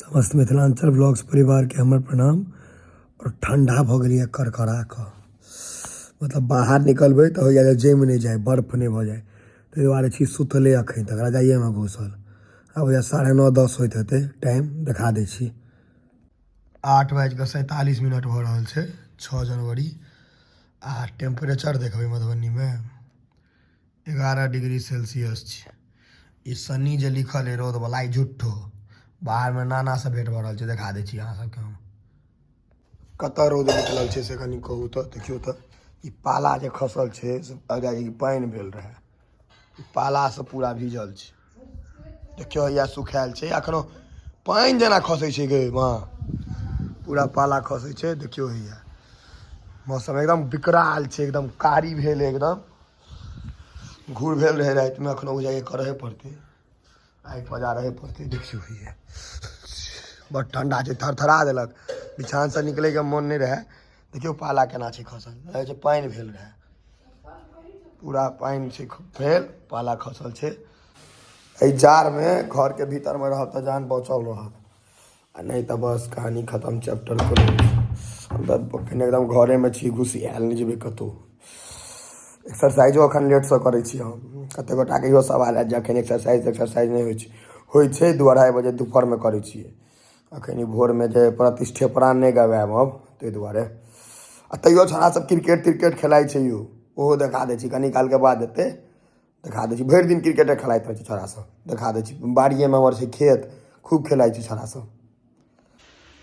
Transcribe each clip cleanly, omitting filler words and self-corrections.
समस्त मिथिलाञ्चल ब्लॉग्स परिवारके हमर प्रणाम। आओर ठण्डा भऽ गेलैए करकरा कऽ, मतलब बाहर निकलबै तऽ होइए जे जमि नहि जाइ, बर्फ नहि भऽ जाइ, ताहि दुआरे छी सुतले एखन तक रजाइएमे घुसल। आब होइए 9:30-10 होइत हेतै टाइम, देखा दै छी। 8:47 भऽ रहल छै, 6 जनवरी। आ टेम्परेचर देखबै मधुबनीमे 11 डिग्री सेल्सियस छै। ई सनी जे लिखल है रौद वाला, ई झूठो। बाहरमे नाना से भेंट भऽ रहल छै, देखा दै छी अहाँ सबके हम। कतऽ रौद निकलल छै से कनि कहू तऽ। देखियौ तऽ ई पाला जे खसल छै से अगर ई पानि भेल रहै, ई पालासँ पूरा भीजल छै। देखियौ हैया सुखायल छै, अखनो पानि जेना खसै छै गे माँ, पूरा पाला खसै छै। देखियौ हैया मौसम एकदम विकराल छै, एकदम कारी भेल, एकदम घूर भेल रहै रातिमे। अखनो बुझाइए करहे पड़तै, आगि पजारहे पड़तै। देखियौ हैया बड ठंडा छै, थरथरा देलक, बिछानसँ निकलैके मोन नहि रहै। देखियौ पाला केना छै खसल, लगै छै पानि भेल रहै, पूरा पानि छै भेल, पाला खसल छै। एहि जाड़मे घरके भीतरमे रहब तऽ जान बचल रहत, आ नहि तऽ बस कहानी खतम, चैप्टर क्लोज। हम तऽ एखन एकदम घरेमे छी घुसियायल, नहि जेबै कतहु। एक्सरसाइजो एखन लेटसँ करै छी हम। कतेक गोटाके इहो सवाल आयत जे एखन एक्सरसाइज तेक्सरसाइज नहि होइ छै। होइ छै, 2-2.5 बजे दुपहरमे करै छियै। एखन ई भोरमे जे प्रतिष्ठे प्राण नहि गवायब हम, ताहि दुआरे। आ तैयो छोड़ा सब क्रिकेट त्रिकेट खेलाइ छै यौ, ओहो देखा दै छी कनी कालके बाद, एतै देखा दै छी। भरि दिन क्रिकेटे खेलाइत रहै छै छोड़ा सब, देखा दै छी। बाड़िएमे हमर छै खेत, खूब खेलाइ छै छोड़ा सब।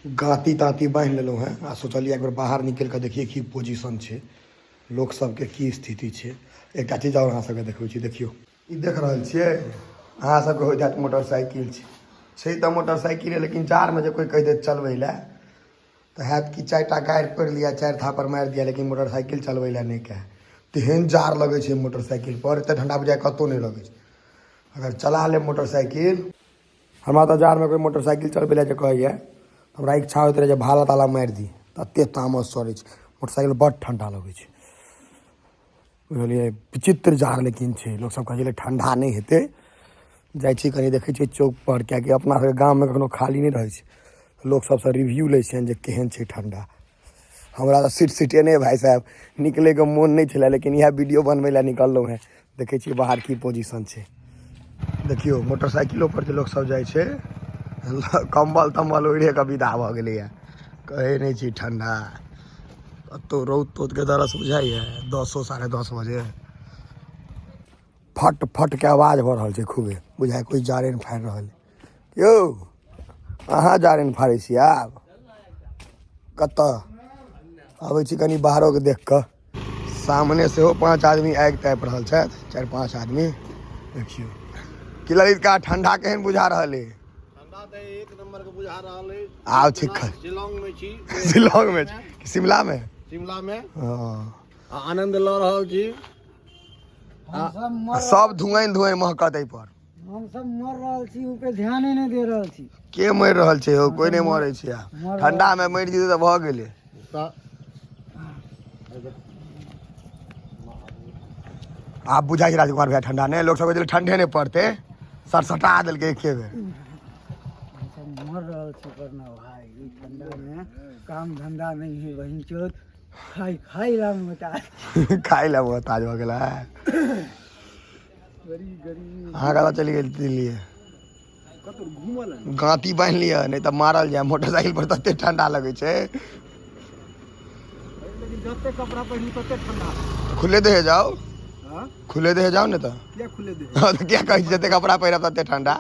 गाँती ताँती बान्हि लेलहुँ हेँ आ सोचलियै एक बेर बाहर निकलि कऽ देखियै की पोजिशन छै, लोक सबके की स्थिति छै। एकटा चीज आओर अहाँ सबके देखबै छी। देखियौ, ई देख रहल छियै, अहाँ सबके होइत हैत मोटरसाइकिल छै, छै तऽ मोटरसाइकिले, लेकिन जाड़मे जे कोइ कहि देत चलबै लए तऽ हैत कि 4टा गारि पढ़ि लिअ, 4 थापर मारि दिअ, लेकिन मोटरसाइकिल चलबै लए नहि कहै। तेहन जाड़ लगै छै मोटरसाइकिल पर, एते ठंडा बुझाइ कतहु नहि लगै छै। अगर चला लेब मोटरसाइकिल, हमरा तऽ जाड़मे कोइ मोटरसाइकिल चलबै लए जे कहैए, हमरा इच्छा होइत रहै जे भाला ताला मारि दी, तते तामस चढ़ै छै। मोटरसाइकिल बड ठंडा लगै छै, बुझलियै? विचित्र जाड़ लेकिन छै। लोक सब कहै छलै ठंडा नहि हेतै। जाइ छी कनि देखै छियै चौक पर, किएकि अपना सबके गाममे कखनो खाली नहि रहै छै। लोक सबसँ रिव्यू लै छियनि जे केहन छै ठंडा। हमरा तऽ सीट सीटेने भाइ साहेब निकलैके मोन नहि छलै, लेकिन इएह वीडियो बनबै लए निकललहुँ हेँ। देखै छियै बाहर की पोजिशन छै। देखियौ मोटरसाइकिलो पर जे लोक सब जाइ छै, कम्बल तम्बल ओढ़े कऽ विदा भऽ गेलैए। कहै नहि छी ठंडा, कतहु रौद तौदके दरस बुझाइए। 10:30 बजे फट फट के आवाज भऽ रहल छै खूबे, बुझाइ कोइ जारनि फाड़ि रहल। यौ अहाँ जारनि फाड़ै छी? आब कतऽ आबै छी कनि बाहरोके देख कऽ। सामने सेहो 5 आदमी आगि तापि रहल छथि, 4-5 आदमी। देखियौ की ललित का ठंडा केहन बुझा रहल है? ठंडा तऽ एक नंबर के बुझा रहल अछि। आब ठीक। शिलोंग में छी। शिलोंग में छी शिमला में? शिमला में। हँ। आ आनंद लऽ रहल छी। आ सब धुआं धुआं महकत एहि पर। हम सब मर रहल छी, ऊ पे ध्याने नहि दे रहल छी। के मरि रहल छै यौ? कोइ नहि मरै छै। आब ठंडा में मरि जेतै तऽ भऽ गेलै। तऽ आब बुझाइ छै राजकुमार भैया ठंडा नहि। लोक सब कहै छलै ठंडे नहि पड़तै, सरसटा देलकै एके बेर। हम सब मर रहल छी पर ना भाई, ई ठंडा में काम धंधा नहीं है, बहिन चोद खाई खाई ला मोटा खाइ लए मोहताज भऽ गेलै। गरीब गरीब। अहाँ कतऽ चलि गेल दिल्ली? कतौ घूमल। गाँती बान्हि लिअ, नहि तऽ मारल जाय। मोटरसाइकिल पर तते ठंडा लगै छै। लेकिन जते कपड़ा पहिरू तते ठंडा। खुले देहे जाउ। हाँ? खुले देहे जाउ ने तऽ। किया खुले दे? हँ, तऽ किया कहै छी जते कपड़ा पहिरब तते ठंडा?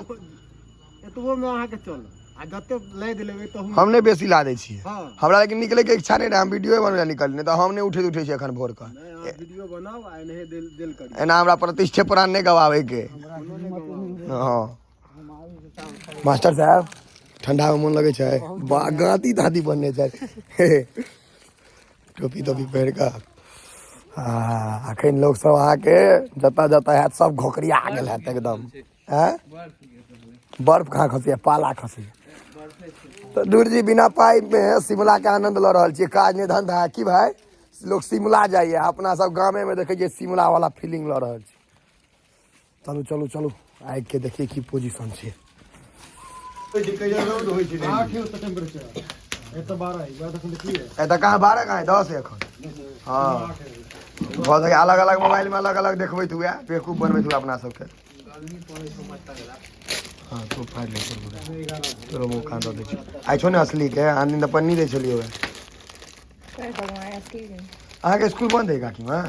एतबो में अहाँके चल आ जते लादि लेबै तहू। हम नहि बेसी ला दै छियै। हँ। हमरा लेकिन निकलै के इच्छा नहि रहै, हम वीडियो बनबै लए निकलली, नहि तऽ हम नहि उठैत उठै छी एखन भोर कऽ। नहि, अहाँ वीडियो बनाउ आ एनाहे देल देल करी। एना हमरा प्रतिष्ठे प्राण नहि गवाबैके। हँ मास्टर साहब, ठंडा में मोन लगै छै? बा गाँती ताँती बनने छै, टोपी तोपी पहिर कऽ। आ अखन लोक सब अहाँके जतऽ जतऽ हैत सब घोकरिया गेल हैत एकदम। आँय, बर्फ कहाँ खसैया? पाला खसैया। तऽ दूर जी बिना पाइ मे शिमला के आनंद लऽ रहल छियै। काज नहि धंधा की भाई, लोक शिमला जाइया, अपना सब गामे में देखै छियै शिमला वाला फीलिंग लऽ रहल छी। चलू चलू चलू, आगि के देखिए की पोजीशन छै। रौद होइ छै। 8 है टेम्परेचर, एतऽ 12 है, 12 तखन की है? एतऽ कहाँ 12, कहाँ 10 है एखन। हँ, भऽ सकै अलग अलग मोबाइल में अलग अलग देखबैत हुए, बेवकूफ बनबैत हुए अपना सबके। हँ, तू फाड़ि ले तोरो मुँह कान दऽ दै छी आइ। छौ ने असली के, आन दिन तऽ पन्नी दै छलियै। अहाँके स्कूल बंद है काकी माँ?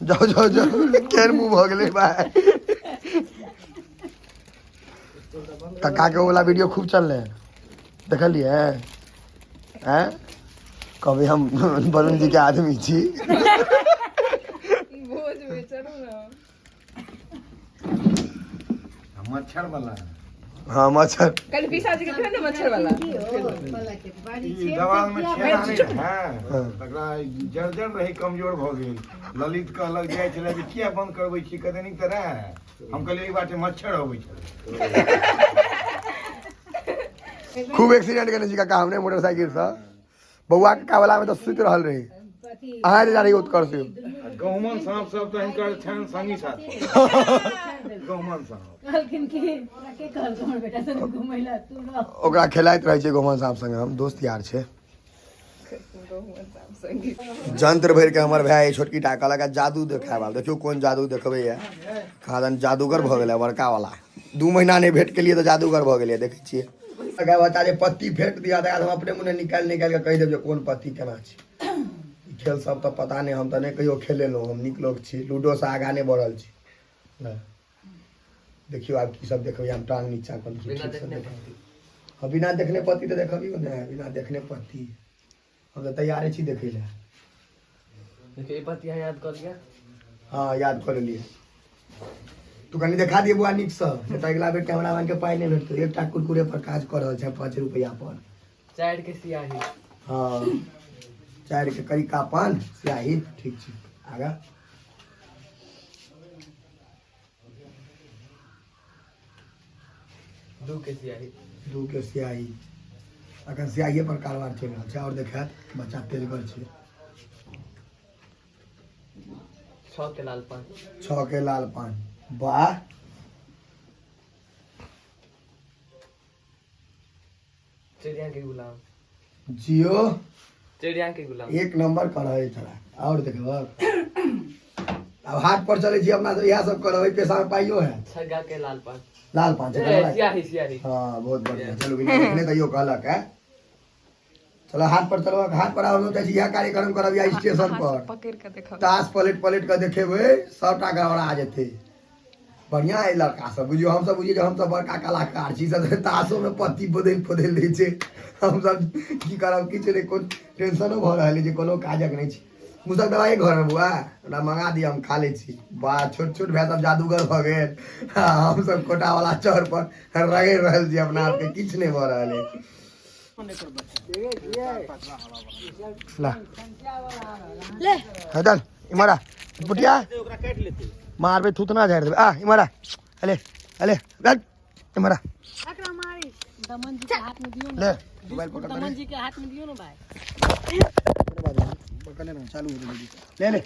जाओ जाओ जाओ, केहन मुँह भऽ गेलै भाय कक्का के। वाला वीडियो खूब चललै, देखलियै? हैं, कहबै हम वरुण जी के आदमी छी। भोज में चलू ना। मच्छर वाला। हाँ, मच्छर। कल पीसा जी के थे ना मच्छर वाला। ई दवाल में छेदा नहि रहै, तकरा जर्जर रहै, कमजोर भऽ गेल। ललित कहलक, जाइ छलै जे किया बंद करबै छी, कते नीक तऽ रहै। हम कहलियै एहि बाटे मच्छर अबै छलै। खूब एक्सीडेंट केने छी काका हमने मोटरसाइकिल से। बौआ के वाला में तऽ सुति रहल रही, अहाँ जे जा रही उत्कर्ष। आ गहुमन साँप सब तऽ हिनकर छनि संगी साथी, गहुमन साँप। कहलखिन कि ओकरा के कहलक हमर बेटा संग घुमै लए तू रह। ओकरा खेलाइत रहै छै गहुमन साँप संगे, हम दोस्त यार छै। जंत्र भरि के हमर भाय छोटकी टा कहलक जादू देखाय वाला, देखियौ कोन जादू देखबैया। कहाँ जादूगर भऽ गेलै बड़का वाला। 2 महीना नहि भेट केलियै तऽ जादूगर भऽ गेलै। देखै छियै अगर बच्चा जे पत्ती फेंट दिया तकर बाद हम अपने मुँहे निकालि निकालि कऽ कहि देब जे कोन पत्ती केना छै। ई खेल सब तऽ पता नहि, हम तऽ नहि कहियो खेलेलहुँ। हम नीक लोक छी, लूडोसँ आगाँ नहि बढ़ल छी। ले, देखियौ आब की सब देखबै। हम टांग नीचा कऽ लै छी, ठीकसँ देखबै। हँ, बिना देखने पत्ती तऽ देखबियौ ने। बिना देखने पत्ती हम तऽ तैयारे छी देखै लए। देखियौ, ई पत्ती अहाँ याद कऽ लिअ। हँ, याद कऽ लेलियै। तू कनि देखा दियै बौआ नीकसँ, नहि तऽ अगिला बेर कैमरामैन के पाइ नहि भेटतै। एकटा कुरकुरे पर काज कऽ रहल छै 5 रुपैआ पर। 4 के सियाही। हँ, 4 के करिका पान स्याही, ठीक छै। आगा। 2 के सियाही। 2 के स्याही। अखन स्याहिए पर कारोबार चलि रहल छै। आओर देखायत, बच्चा तेजगर छै। 6 के लाल पान। 6 के लाल पान, वाह। चिड़िया के गुलाम। जियो। चिड़िया के गुलाम। एक नंबर कर है तोरा। आओर देखबक, आब हाट पर चलै छी अपना सब, इएह सब करबै, पेशा में पाइयो है। छग्गा के लाल पान। लाल पान छै। ए, सियाही, सियाही। हाँ, बहुत बढ़िया। चलू, बिना देखने तैयो कहलक है। चलो हाट पर चलो, हाट पर आब जाइ छी, इएह कार्यक्रम करब या स्टेशन पर। पकड़ के देखो। ताश पलटि पलटि कऽ देखेबै, सबटा गड़बड़ा जेतै। बढ़िया है लड़का सब। बुझियौ, हमसब बुझियौ जे हमसब बड़का कलाकार छी, सब ताशो में पत्ती बदलि बदलि दै छै। हमसब की करब, किछु नहि। कोन टेंशनो भऽ रहल है जे कोनो काजक नहि छै। मुसक दवाइ घरमे बुआ ओकरा मंगा दिअ, हम खा लै छी। वाह, छोट छोट भाय सब जादूगर भऽ गेल, हमसब कोटावाला चौर पर रगड़ि रहल छी अपना आपके, किछु नहि भऽ रहल है। ला ले, चल इमहर आ पुटिया। मारबै थूतना झाड़ि देबै। आ इमहर आ, अले अले, चल इमहर आ। एकरा मारी, दमन जी के हाथ में दियो ना। ले मोबाइल पकड़। दमन जी के हाथ में दियो ना भाई। पकड़ ले ना, चालू हो जाएगी। ले ले,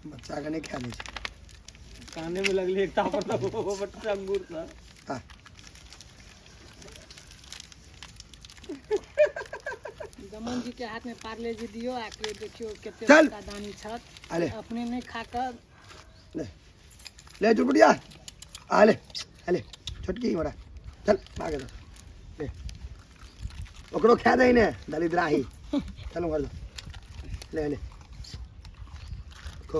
बच्चा के नहीं खा दै छै। काने में लगले एक तापर तऽ बट्टा अंगूर सा। आ दमन जी के हाथ में पार्ले जी दियो आ के देखियो कते चल। बड़का दानी छत। अले। अपने नहीं खा कर। ले ले चुटपुटिया, आ ले अले छोटकी, इमहर आ। चल भागे दो, ले ओकरो खा दे ने दलिद्राही। चलो घर जाओ, ले ले खो।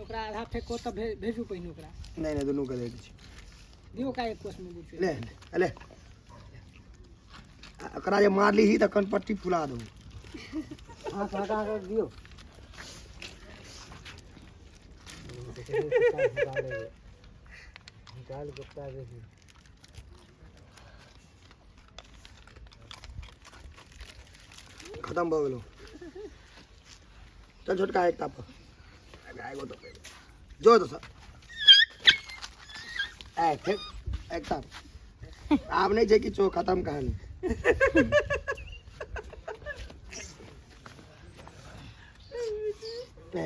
ओकरा आधा फेको तऽ भेजू पहिने ओकरा। नहीं नहीं, दुनू के दे दै छी। दियो का एक कोस में बुझियो। ले ले ले, आ, ओकरा जे मारली ही तऽ कनपट्टी फुला दू। हाथ हटा कर दियो। निकाल गुप्ता देखी। खत्म भऽ गेलो। चल छोटका, एकटा पर एगो तो जो दोसर ए फेर एकटा। आब नहि छै किछो, खत्म कहानी। ले।